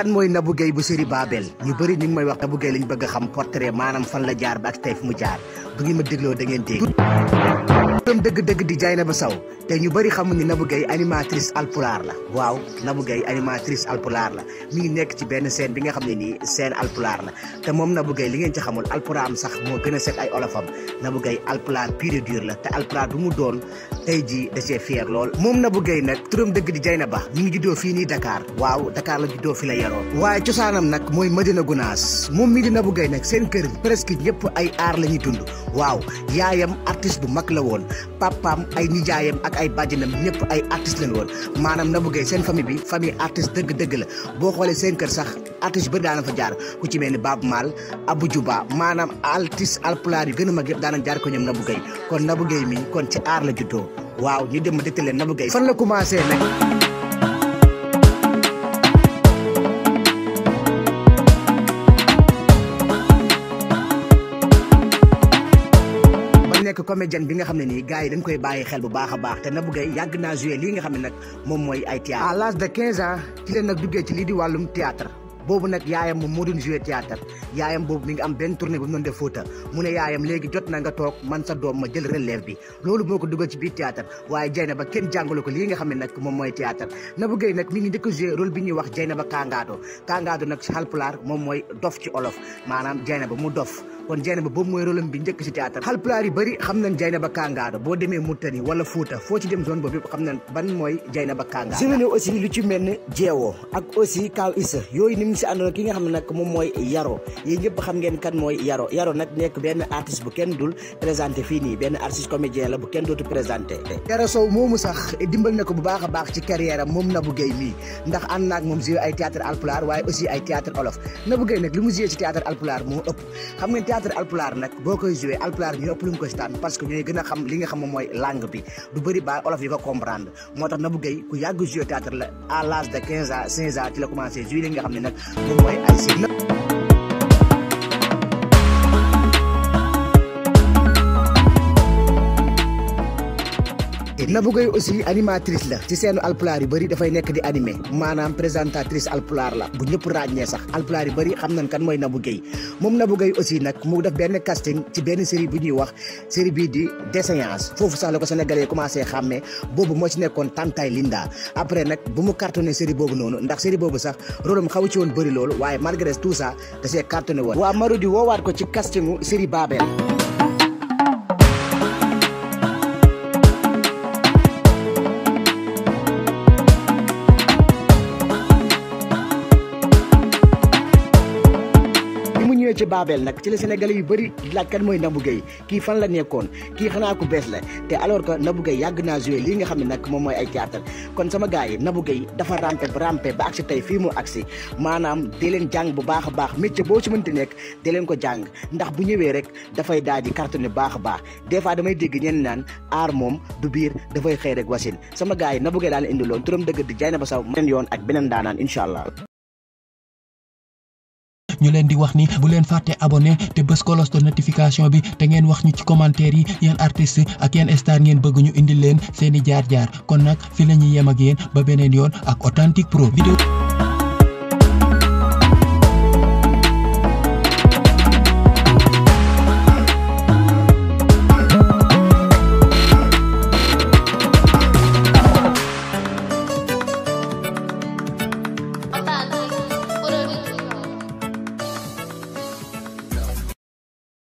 kan mooy Nabou Gueye bu série Babel ñu bëri ñu ngi may wax Nabou Gueye lañ bëgg a xam portrait maanaam fan la jaar ba ak tey fu mu jaar bu ngeen ma dégloo da ngeen dégg turam dëgg-dëgg di Dieynaba Sow te ñu bëri xamuñ ni Nabou Gueye animatrice alpulaar la waaw Nabou Gueye animatrice alpulaar la mi ngi nekk ci benn scène bi nga xam ne nii scène alpulaar la te moom Nabou Gueye li ngeen ci xamul alpulaar am sax moo gën a set ay olofam Nabou Gueye alpulaar pur et dur la te alpulaar bu mu doon tey jii da cee fier lool moom Nabou Gueye nag turam dëgg di Dieynaba mi ngi juddoo fii nii Dakar waaw Dakar la juddoo fi la yaroo waaye cosaanam nag mooy Medina Gounass moom mii di Nabou Gueye nag seen kër presque ñëpp ay aar la ñuy dund waaw yaayam artiste bu mag la woon papaam ay nijaayam ak ay bàjjanam ñëpp ay artiste lañ woon maanaam Nabou Gueye seen famille bi famille artiste dëgg-dëgg la boo xoolee seen kër sax artiste bëri daana fa jaar ku ci mel ni Baaba Maal Abou Djouba maanaam artiste alpulaar yu gën a mag yëpp daana jaar ko ñoom Nabou Gueye kon Nabou Gueye mi kon ci aar la juddoo waaw ñu dem ma dégtal leen Nabou Gueye fan la commencé nag nekk comédienne bi nga xam ne nii gars yi dañ koy bàyyi xel bu baax a baax te Nabou Gueye yàgg naa joué lii nga xam ne nag moom mooy ay théâtre à l'âge de 15 ans ci leen nag duggee ci lii di wàllum théâtre boobu nag yaayam moom moo doon joué théâtre yaayam boobu mi ngi am benn tournée bu mu doon def Fouta mu ne yaayam léegi jot na nga toog man sa doom ma jël relève bi loolu moo ko dugal ci biir théâtre waaye Dieynaba kenn jàngalu ko lii nga xam ne nag moom mooy théâtre Nabou Gueye nag mi ngi njëkk a joué rôle bi ñuy wax Dieynaba Kangaado nag ci Halpulaar moom mooy dof ci olof maanaam Dieynaba mu dof kon Dieynaba boobu mooy rôle bi njëkk ci théâtre Halpulaar yi bëri xam nañ Dieynaba Kangaado boo demee Mauritanie wala Fouta foo ci dem zone boobu yëpp xam nañ ban mooy Dieynaba Kangaado si aussi lu ci mel ni Jeewoo ak aussi Kaw Issa yooyu ni mu si àndoon ki nga xam ne nag moom mooy Yaro yéen ñëpp xam ngeen kan mooy Yaro nag nekk benn artiste bu kenn dul présenté fii nii benn artiste comédien la bu kenn dootu présenté Yaro Sow moomu sax dimbal na ko bu baax a baax ci carrière am moom Nabou Gueye mii ndax ànd naag moom joué ay théâtre alpulaar waaye aussi ay théâtre olof Nabou Gueye nag li mu joué ci théâtre alpulaar moo ëpp xam ngeen théâtre alpulaar nag boo koy joué alpulaar ñu ëpp lu mu ko staan parce que ñooy gën a xam li nga xam moom mooy langue bi du bëri ba olof yi ko comprendre moo tax Nabou Gueye ku yàgg joué théâtre la à l'âge de 15 ans 16 ans ci la commencé joué li nga xam ne nag moom mooy ay si Nabou Gueye aussi animatrice la ci seenu alpulaar yu bëri dafay nekk di animé maanaam présentatrice alpulaar la bu ñëpp ràññee sax alpulaar yu bëri xam nañ kan mooy Nabou Gueye moom Nabou Gueye aussi nag mu def benn casting ci benn série bu ñuy wax série bii di Déséance foofu sax la ko sénégalais commencé xàmmee boobu moo ci nekkoon Tantay Linda après nag bu mu cartonné série boobu noonu ndax série boobu sax rôle am xaw ci woon bëri loolu waaye malgré tout ça da see cartonné woon waa Marodi woowaat ko ci castingu série Babel ci Babel nag ci la sénégalais yu bëri laaj kan mooy Nabou Gueye kii fan la nekkoon kii xanaa ku bees la te alors que Nabou Gueye yàgg naa joué lii nga xam ne nag moom mooy ay théâtre kon sama gars yi Nabou Gueye dafa rampe ba agsi tey fii mu agsi maanaam dee leen jàng bu baax a baax métier boo ci mënti nekk dee leen ko jàng ndax bu ñëwee rek dafay daal di cartonné baax a baax des fois damay dégg ñenn naan aar moom du biir dafay xëy rek wasin sama gars yi Nabou Gueye daal indi loon turam dëgg di Dieynaba Sow beneen yoon ak beneen daanaan incha allah ñu leen di wax ni bu leen fàtte abonné te bës cloche de notification bi te ngeen wax ñu ci commentaire yi yeen artiste ak yeen star ngeen bëgg ñu indil leen seeni jaar-jaar kon nag fi la ñuy yem ak yéen ba beneen yoon ak Authentique Pro vidéo